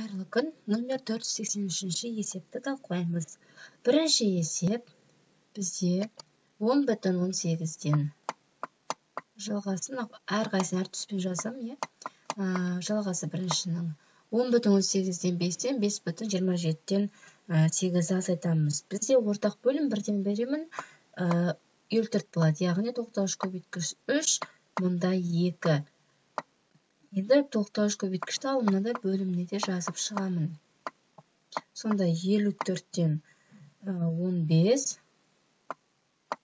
Қайырлы күн. Номер 483-ші есепті талқылаймыз. Бірінші есеп бізде 10,18-ден жалғасын әрқайсысын әр түспен жазам, иә. Жалғасы біріншінің 10,18-ден 5-тен 5,27-тен 8-ді азайтамыз. Бізде ортақ бөлім бірден беремін, 54 болады, яғни тоқтауыш көбейткіш 3, мұнда 2. Енді тоқтауыш көбейткішті алымына да бөліміне де жазып шығамын. Сонда 54-тен 15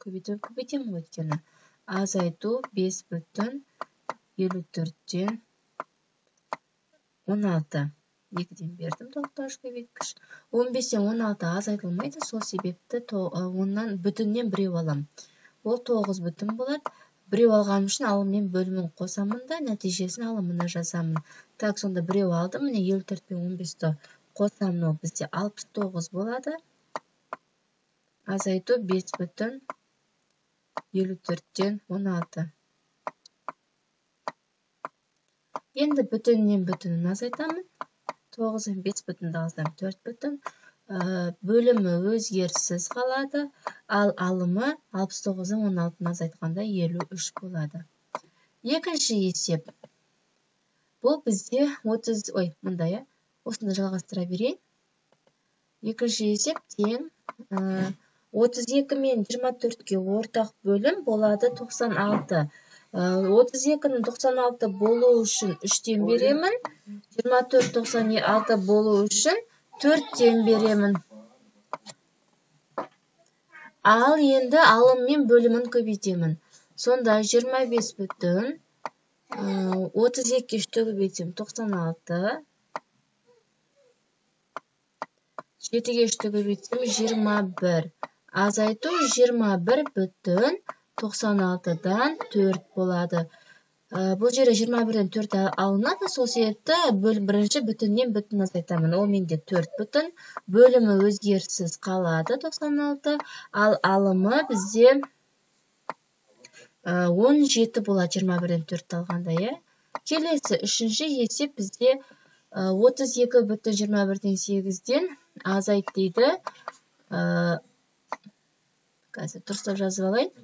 көбейтемін ғой, өйткені азайту 5,54-тен 16. 2-ден бердім тоқтауыш көбейткіш. 15-тен 16 азайтылмайды, сол себепті оннан бүтіннен біреу алам. Ол 9 бүтін болады. Біреу алғаным үшін алыммен бөлімін қосамын да, нәтижесін алымына жазамын. Так, сонда біреу алдым, міне 54 пен 15-ті қосамын, ол бізде 69 болады. Азайту 5,54-тен 16. Енді бүтіннен бүтінін азайтамын. 9 мен 5 бүтінді алсам 4 бүтін. Бөлімі өзгеріссіз қалады, ал алымы 69-дан 16-ны азайтқанда 53 болады. Екінші есеп. Бұл бізде 30, ой, мында, иә, осыны жалғастыра берейін. Екінші есеп тең 32 мен 24-ке ортақ бөлім болады 96. 32-нің 96 болу үшін 3-тен беремін, 24 96 болу үшін 4-тен беремін. Ал енді алым мен бөлімін көбейтемін. Сонда 25 бүтін 32-ге 3-ті көбейтсем 96, 7-ге 3-ті көбейтсем 21. Азайту 21 бүтін 96-дан 4 болады. Бұл жерде 21-ден 4 алынады, сол себепті бірінші бүтіннен бүтін азайтамын. Ол менде 4 бүтін, бөлімі өзгеріссіз қалады 96, ал алымы бізде 17 болады 21-ден 4 алғанда, иә. Келесі үшінші есеп бізде 32 бүтін 21-ден 8-ден азайт дейді. Қазір дұрыстап жазып алайын.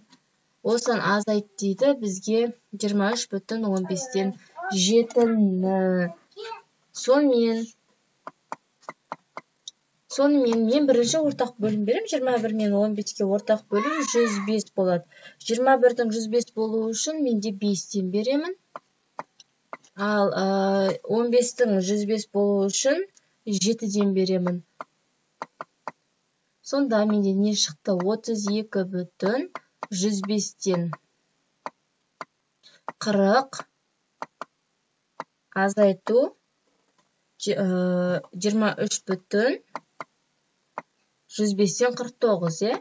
Осыдан азайт дейді бізге 23 бүтін 15-тен 7-ні. Сонымен мен бірінші ортақ бөлім беремін. 21 мен 15-ке ортақ бөлім 105 болады. 21-дің 105 болуы үшін менде 5-тен беремін. Ал 15-тің 105 болуы үшін 7-ден беремін. Сонда менде не шықты? 32 бүтін 105-тен 40 азайту 23 бүтін 105-тен 49, иә?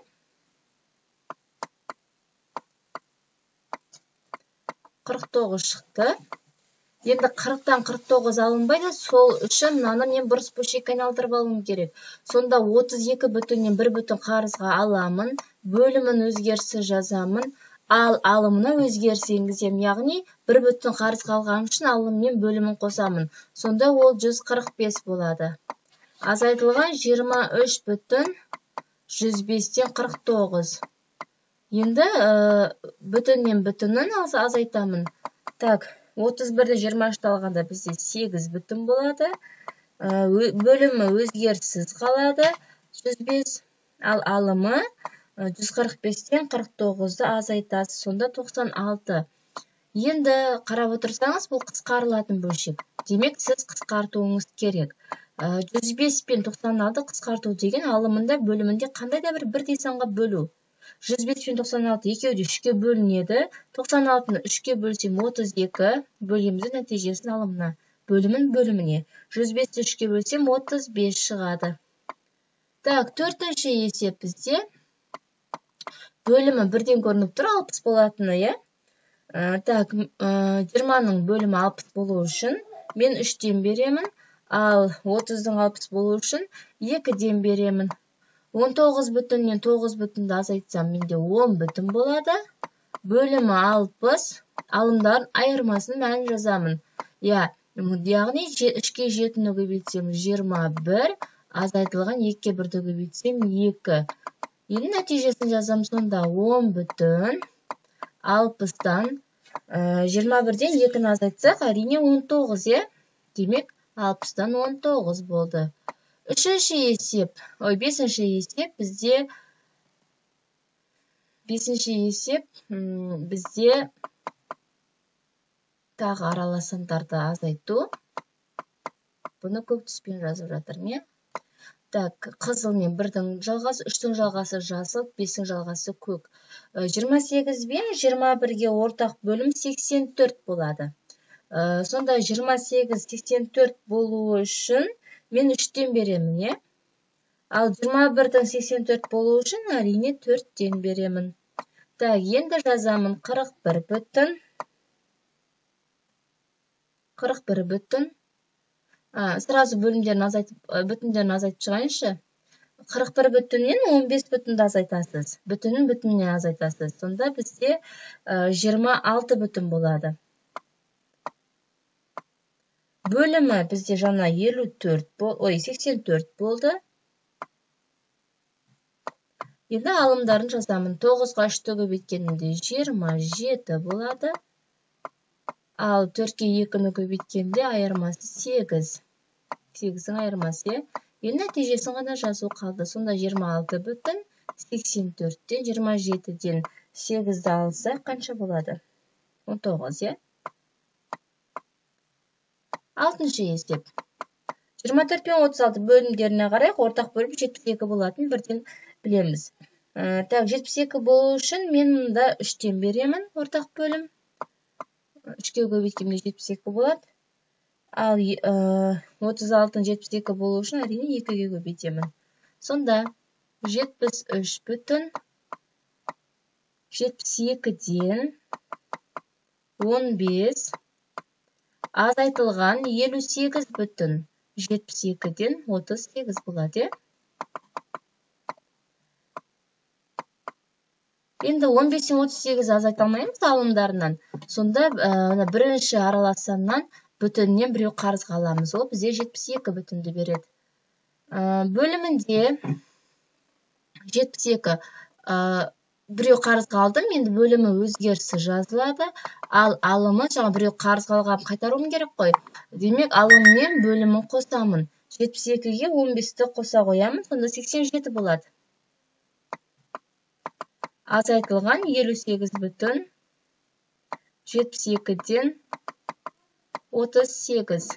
49 шықты. Енді 40-тан 49 алынбайды, сол үшін мынаны мен бұрыс бөлшекке айналдырып алуым керек. Сонда 32 бүтіннен 1 бүтін қарызға аламын, бөлімін өзгеріссіз жазамын, ал алымына өзгеріс енгіземін, яғни 1 бүтін қарызға алғаным үшін алым мен бөлімін қосамын. Сонда ол 145 болады. Азайтылған 23 бүтін 105-тен 49. Енді бүтіннен бүтінін азайтамын. Так, 31-ді 23-ті алғанда бізде 8 бүтін болады. Бөлімі өзгеріссіз қалады 105, ал алымы 145-тен 49-ды азайтасыз, сонда 96. Енді қарап отырсаңыз, бұл қысқарылатын бөлшек. Демек, сіз қысқартуыңыз керек. 105 пен 96 қысқарту деген алымында бөлімінде қандай да бір бірдей санға бөлу. 105 пен 96 екеуі де 3-ке бөлінеді. 96-ны 3-ке бөлсем 32, бөлеміз нәтижесін алымына, бөлімін бөліміне. 105-ті 3-ке бөлсем 35 шығады. Так, төртінші есеп бізде бөлімі бірден көрініп тұр, 60 болатыны, иә? Так, 20-ның бөлімі 60 болу үшін мен 3-тен беремін, ал 30-дың 60 болу үшін 2-ден беремін. 19 бүтіннен 9 бүтінді азайтсам, менде 10 бүтін болады. Бөлімі 60, алымдардың айырмасын мәнін жазамын. Иә, Яғни 3-ке 7-ні көбейтсем 21, азайтылған 2-ке 1-ді көбейтсем 2. Енді нәтижесін жазам сонда 10 бүтін 60-тан 21-ден 2-ні азайтсақ, әрине 19, е? Демек, 60-тан 19 болды. Үшінші есеп, ой, бесінші есеп бізде, бесінші есеп бізде тағы аралас сандарды азайту. Бұны көк түспен жазып жатырмын, е? Так, қызыл мен 1-дің жалғасы, 3-тің жалғасы жасыл, 5-тің жалғасы көк. 28 бен 21-ге ортақ бөлім 84 болады. Сонда 28 84 болуы үшін мен 3-тен беремін, е? Ал 21-дің 84 болуы үшін әрине 4-тен беремін. Так, енді жазамын 41 бүтін 41 бүтін. Сразу бөлімдерін азайтып, бүтіндерін азайтып шығайыншы. 41 бүтіннен 15 бүтінді азайтасыз. Бүтінін бүтіннен азайтасыз. Сонда бізде 26 бүтін болады. Бөлімі бізде жаңа 84 болды. Енді алымдарын жазамын. 9-ға 3-ті көбейткенімде 27 болады. Ал 4-ке 2-ні көбейткенде айырмасы 8. 8-дің айырмасы. Енді нәтижесін ғана жазу қалды. Сонда 26 бүтін 84-тен 27-ден 8-ді алсақ қанша болады? 19, е? Алтыншы есеп. 24 пен 36 бөлімдеріне қарай ортақ бөлім 72 болатын бірден білеміз. Так, 72 болу үшін мен мұнда 3-тен беремін ортақ бөлім. 3-ке көбейткенде 72 болады. Ал 36-ның 72 болу үшін әрине 2-ге көбейтемін. Сонда 73 бүтін 72-ден 15 азайтылған 58 бүтін 72-ден 38 болады. Енді 15-тен 38 азайта алмаймыз алымдарынан. Сонда бірінші аралас саннан бүтіннен біреу қарызға аламыз. Ол бізде 72 бүтінді береді. Бөлімінде 72 біреу қарызға алдым, енді бөлімі өзгерісі жазылады. Ал алымы, жаңа біреу қарызға алғанын қайтаруым керек қой. Демек, алым мен бөлімін қосамын. 72-ге 15-ті қоса қоямын, сонда 87 болады. Азайтылған 58 бүтін 72-ден 38.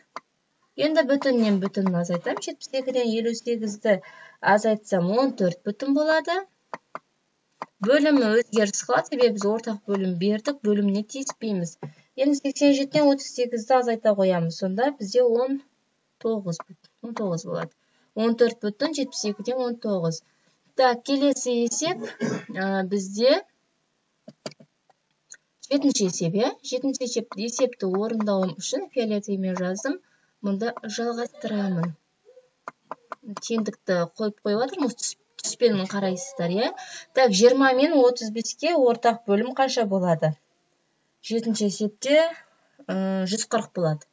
Енді бүтіннен бүтінін азайтамын. 72-ден 58-ді азайтсам 14 бүтін болады. Бөлімі өзгеріс қылады, себебі біз ортақ бөлім бердік, бөліміне тиіспейміз. Енді 87-ден 38-ді азайта қоямыз. Сонда бізде 19 болады. 14 бүтін 72-ден 19. Так, келесі есеп бізде жетінші есеп, иә? Жетінші есепті орындауым үшін фиолетовыймен жаздым. Мұнда жалғастырамын. Теңдікті қойып қойып жатырмын, түспен қарайсыздар, иә? Так, 20 мен 35-ке ортақ бөлім қанша болады? Жетінші есепте 140 болады.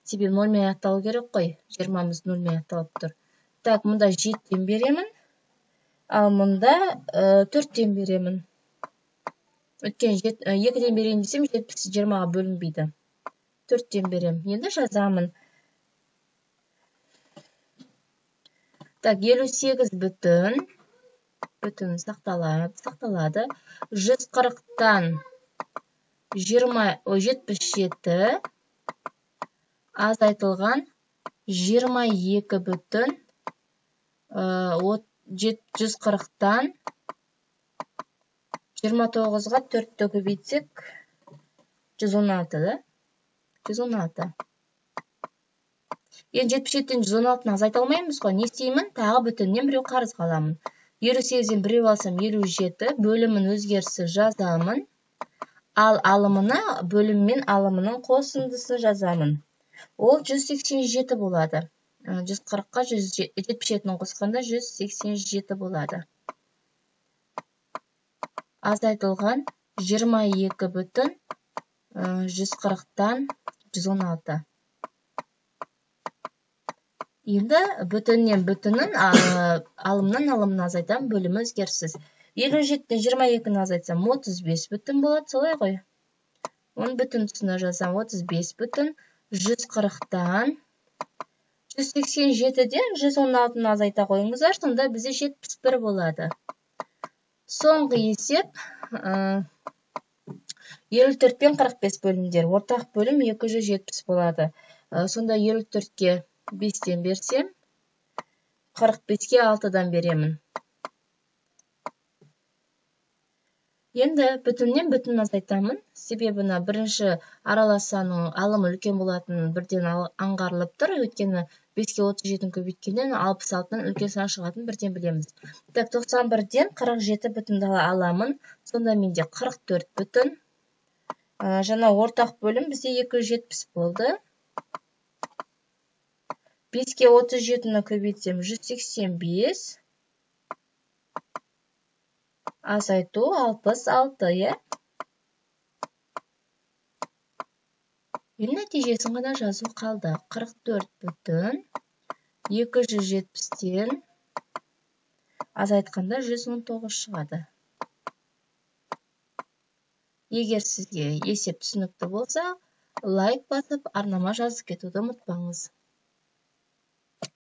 Себебі 0-мен аяқталу керек қой. 20-мыз 0-мен аяқталып тұр. Так, мұнда 7-тен беремін. Ал мұнда 4-тен беремін. Өткен 2-ден берейін десем, 70 20-ға бөлінбейді. 4-тен беремін. Енді жазамын. Так, 58 бүтін, бүтін сақталады. 140-тан 77 азайтылған 22 бүтін 140-тан 29-ға 4-ті көбейтсек 116, да? 116. Енді 77-тен 116-ны азайта алмаймыз ғой. Не істеймін? Тағы бүтіннен біреу қарызға аламын. 58-ден біреу алсам 57, бөлімін өзгерісі жазамын. Ал алымына бөлім мен алымының қосындысын жазамын. Ол 187 болады. 140-қа 77-ні қосқанда 187 болады. Азайтылған 22 бүтін 140-тан 116. Енді бүтіннен бүтінін, алымнан алымын азайтамын, бөлімі өзгеріссіз. 57-тен 22-ні азайтсам 35 бүтін болады, солай ғой. Оны бүтін тұсына жазсам 35 бүтін, 140-тан 187-ден 116-ны азайта қойыңыздар, сонда бізде 71 болады. Соңғы есеп 54 пен 45 бөлімдер. Ортақ бөлім 270 болады. Сонда 54-ке 5-тен берсем, 45-ке 6-дан беремін. Енді бүтіннен бүтін азайтамын. Себебі мына бірінші аралас санның алымы үлкен болатынын бірден аңғарылып тұр. Өйткені 5-ке 37-ні көбейткеннен 66-дан үлкен сан шығатынын бірден білеміз. Так, 91-ден 47 бүтінді аламын. Сонда менде 44 бүтін. Жаңа ортақ бөлім бізде 270 болды. 5-ке 37-ні көбейтсем 185. Азайту 66, иә? Енді нәтижесін ғана жазу қалды. 44 бүтін 270-тен азайтқанда 119 шығады. Егер сізге есеп түсінікті болса, лайк басып, арнама жазып кетуді ұмытпаңыз.